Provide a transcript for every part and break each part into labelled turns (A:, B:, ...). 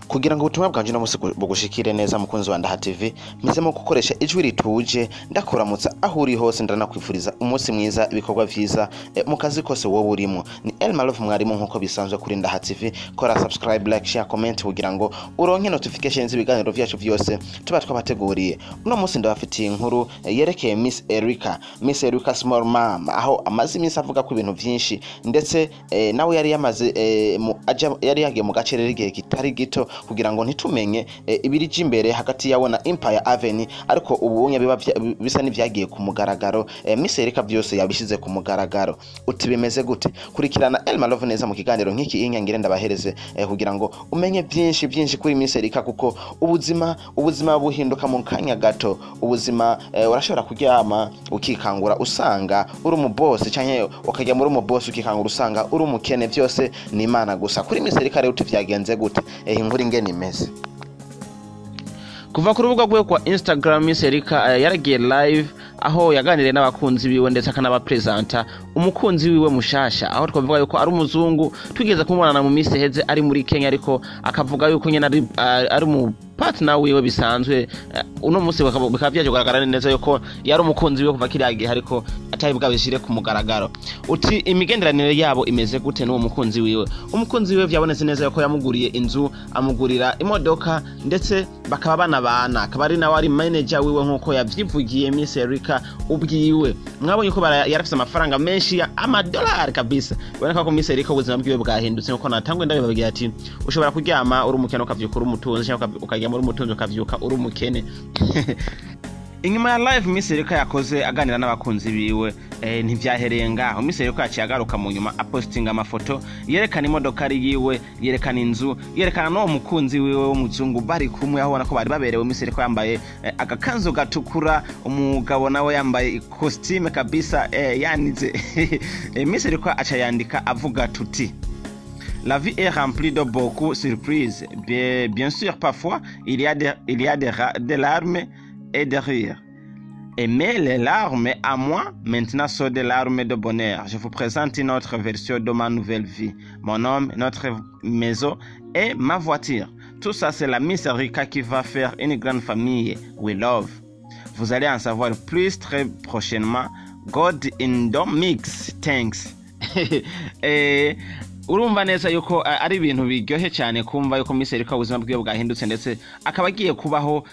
A: Kugira ngo ubutumwa bwanje uno musi bugushikire neza, mukunzi wa Ndaha TV, mpisemo gukoresha ijwi rituje. Ndakuramutsa aho uri hose, ndanakwifuriza umunsi mwiza, ibikorwa vyiza mu kazi kose wowe urimo. Ni Elma Love mwarimu, nkuko bisanzwe kuri Ndaha TV. Kora subscribe, like, share, comment kugira ngo uronke notifications z'ibiganiro vyacu vyose tuba twabateguriye. Uno munsi ndabafitiye inkuru yerekeye Miss Erica, Miss Erica Small Mom, aho amaze iminsi avuga ku ibintu vyinshi, ndetse nawe yari yamaze yari yagiye mu gacerere igihe kitari gito kugira ngo ntitumenye ibirije imbere hagati yawe na Empire Avenue. Ariko ubunye biba bisa n'ivyagiye ku mugaragaro. Miss Erica vyose yabishize ku mugaragaro. Uti bimeze gute? Kurikirana Elma Love neza mu kiganiro nk'iki inyangire ndabahereze kugira ngo umenye byinshi byinshi kuri Miss Erica, kuko ubuzima buhinduka mu kanya gato. Ubuzima urashobora kuryama ukikangura usanga uri umubosi, canke ukajya muri umubosi ukikangura usanga uri umukene. Byose ni Imana gusa. Kuri Miss Erica rero, uti vyagenze gute? Inkuru ingene imeze:
B: Kuva ku rubuga rwe kwa Instagram, Miss Erica yaragiye live, aho yaganiriye n'abakunzi biwe, ndetse akanabapresenta umukunzi wiwe mushasha, aho twavuga yuko ari umuzungu tugeze kumubonana mu minsi iheze ari muri Kenya, ariko akavuga yuko nyene ari mu partner wiwe bisanzwe. Uno munsi bikaba vyaje kugaragara neza yuko yari umukunzi wiwe kuva kiriya gihe, ariko atari bwabishire ku mugaragaro. Uti imigenderanire yabo imeze gute n'uwo mukunzi wiwe? Umukunzi wiwe vyabonetse neza yuko yamuguriye inzu, amugurira imodoka, ndetse bakaba banabana, akaba ari nawe ari manager wiwe, nkuko yavyivugiye Miss Erica ubwiwe. Mwabonye ko yarafise amafaranga menshi amadolari kabisa. Biboneka ko Miss Erica ubuzima bwiwe bwahindutse, nkuko natangwe ndabibabwira ati ushobora kuryama uri umukene ukavyuka uri umutunzi, canke ukaryama uri umutunzi ukavyuka uri umukene. Inyuma ya live Miss Erica yakoze aganira n'abakunzi biwe, ntivyahereye ngaho. Miss Erica yaciye agaruka mu nyuma apostinga amafoto yerekana imodoka ari yiwe, yerekana inzu, yerekana n'uwo mukunzi wiwe w'umuzungu bari kumwe, aho ubona ko bari baberewe. Miss Erica yambaye agakanzu gatukura, umugabo nawe yambaye ikositime kabisa yanize. Miss Erica aca yandika avuga tuti: "La vie est remplie de beaucoup de surprises. Bien, bien sûr, parfois, il y a des larmes et des rires. Et mais les larmes à moi, maintenant, sont des larmes de bonheur. Je vous présente une autre version de ma nouvelle vie. Mon homme, notre maison et ma voiture. Tout ça, c'est la Miss Erika qui va faire une grande famille. We love. Vous allez en savoir plus très prochainement. God in the mix. Thanks." Urumva neza yuko ari ibintu biryoshye cyane kumva yuko Miss Erika ubuzima bwiwe bwahindutse, ndetse akaba agiye kubaho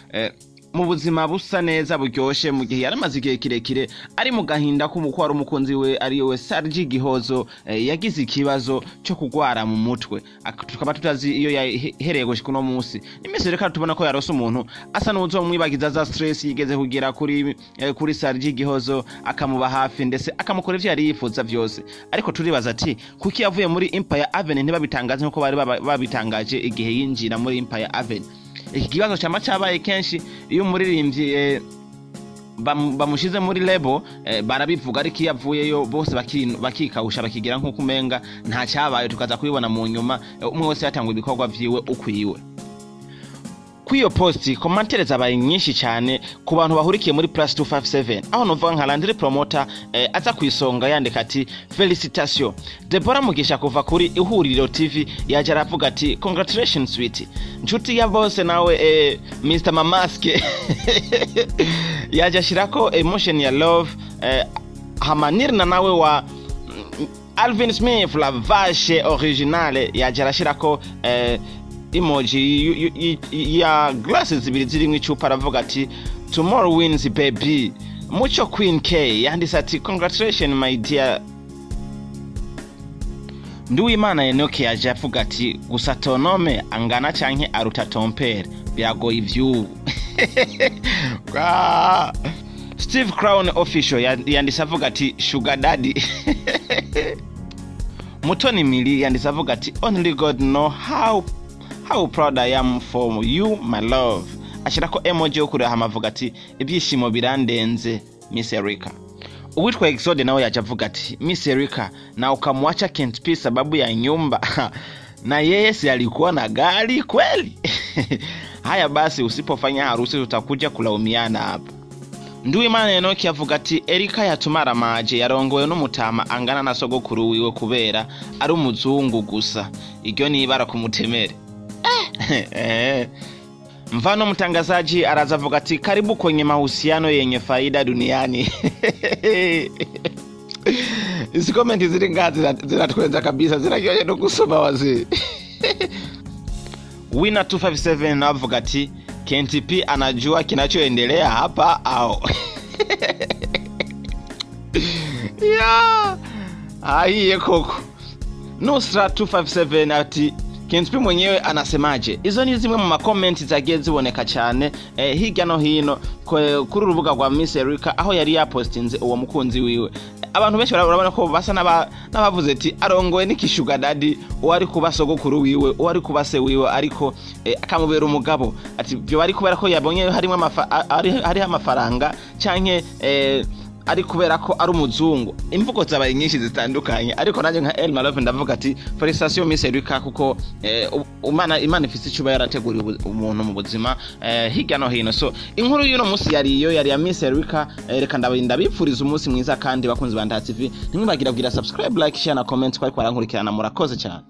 B: mu buzima busa neza, buryoshe, mu gihe yaramaze igihe kirekire ari mu gahinda k'umuko wari umukunzi we, ari we Sarji Gihozo, yagize ikibazo cyo kugwara mu mutwe. Tukaba tutazi iyo yahereye gushika uno munsi. Miss Erika tubona ko yarose umuntu asa n'uzomwibagiza za stress yigeze kugira kuri Sarji Gihozo, akamuba hafi, ndetse akamukora ivyo yari yifuza vyose. Ariko turibaza ati kuki yavuye muri Empire Avenue ntibabitangaze nkuko bari babitangaje igihe yinjira muri Empire Avenue? Iki kibazo cyama cyabaye kenshi. Iyo umuririmbyi bamushize muri label, barabivuga, ariko iyo avuyeyo bose bakikawusha, bakigira nk'uko umenga nta cyabaye, tukaza kubibona mu nyuma umwe wese yatanga ibikorwa vyiwe ukwiwe. Kuri iyo post, commentaires zabaye nyinshi cyane ku bantu bahurikiye muri Plus 257, aho novuga nka Landry Promoter aza ku isonga, yandika ati "Félicitations". Deborah Mugisha kuva kuri Ihuriro TV yaje aravuga ati "Congratulations, sweet". Nshuti ya bose nawe Mr Mamaske yaje ashirako emotion ya love. Hamanirna nawe wa Alvin Smith, la vache originale, yaje arashirako emoji ya glasses zibiri zirimwo icupa, aravuga ati "Tomorrow wins, baby". Muco Queen K yanditse ati "Congratulations, my dear". Nduwimana Enoke yaje avuga ati "Gusa ton homme angana canke aruta ton père, biragoye ivy'ubu". Ah. Steve Crown Official yanditse avuga ati "Sugar daddy". Mutoni Mili yanditse avuga ati "Only God know how proud I am for you, my love", ashyirako emoji yo kurahama, avuga ati "Ibyishimo birandenze, Miss Erica". Uwitwa Exode nawe yaje avuga ati "Miss Erica, na ukamwacha Kent P sababu ya nyumba? Na yeye si alikuwa na gari kweli? Haya basi, usipofanya harusi tutakuja kulaumiana hapa". Nduwimana Enoki avuga ati "Erika yatumaramaje, yarongowe n'umutama angana na sogokuru wiwe kubera ari umuzungu gusa. Iryo nibara kumutemere".
A: Eh. Mfano mtangazaji araza avuga ati karibu kwenye mahusiano yenye faida duniani. Izi komenti ziri ngaha ziratwenza kabisa, ziraryoshye no gusoma wazee. Winner 257 nawe avuga ati Kent P anajua kinachoendelea hapa au ya ahiye koko. Nusra 257 ati Kent P mwenyewe anasemaje? Izo ni zimwe mu makomenti zagiye ziboneka cyane hirya no hino kuri urubuga rwa Miss Erica, aho yari yapostinze uwo mukunzi wiwe. Abantu benshi urabona ko basa n'abavuze ati arongowe n'iki sugar daddy, uwo ari kuba sogokuru wiwe, uwo ari kuba se wiwe, ariko akamubera umugabo. Ati byo bari kubera ko yabonye harimo hariho amafaranga, canke ari kubera ko ari umuzungu. Imvugo zabaye nyinshi zitandukanye, ariko nanjye nka El Malove ndavuga ati félicitations Miss Erica, kuko Imana ifise icyo iba yarateguriye umuntu mu buzima hirya no hino. So inkuru y'uno munsi yari iyo, yari ya Miss Erica. Reka ndabipfuriza umunsi mwiza, kandi bakunzi ba Ndaha TV, ntimwibagira kugira subscribe, like, share na comment. Kwari kwarankurikirana, murakoze cyane.